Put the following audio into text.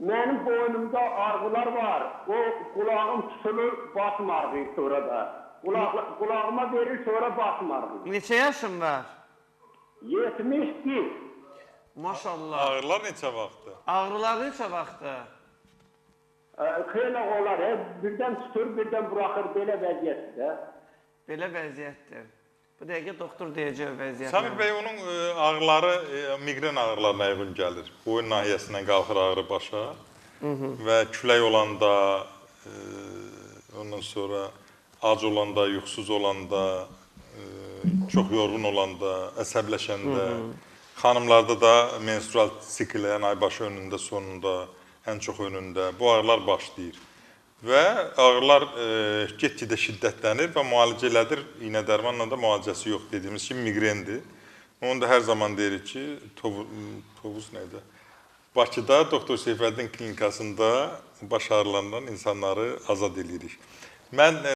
Mənim boynumda ağrılar var. O qulağım tutulur, başım ağrıyır sonra da. Qulağıma verir, sonra başım ağrıyır. Neçə yaşın var? 71. Maşallah. Ağrılar neçə vaxtdır? Ağrılar neçə vaxtdır? Xeyli olar, birdən tutur, birdən buraxır, belə vəziyyətdir də. Belə vəziyyətdir. Bu dəqiqə doktor deyəcək vəziyyətlə. Samir bəy, onun ağrıları miqren ağrılarına uyğun gəlir. Boyun nahiyəsindən qalxır ağrı başa və külək olanda, ondan sonra ac olanda, yuxusuz olanda, çox yorğun olanda, əsəbləşəndə, xanımlarda da menstrual sikl, yəni aybaşı önündə, sonunda, ən çox önündə bu ağrılar başlayır. Və ağrılar get-gedə şiddətlənir və müalicə elədir. İynə dərmanla da müalicəsi yox, dediyimiz kimi miqrendir. Onu da hər zaman deyirik ki, tovuz nə idi? Bakıda Doktor Seyfəddin klinikasında baş ağrılarından insanları azad eləyirik. Mən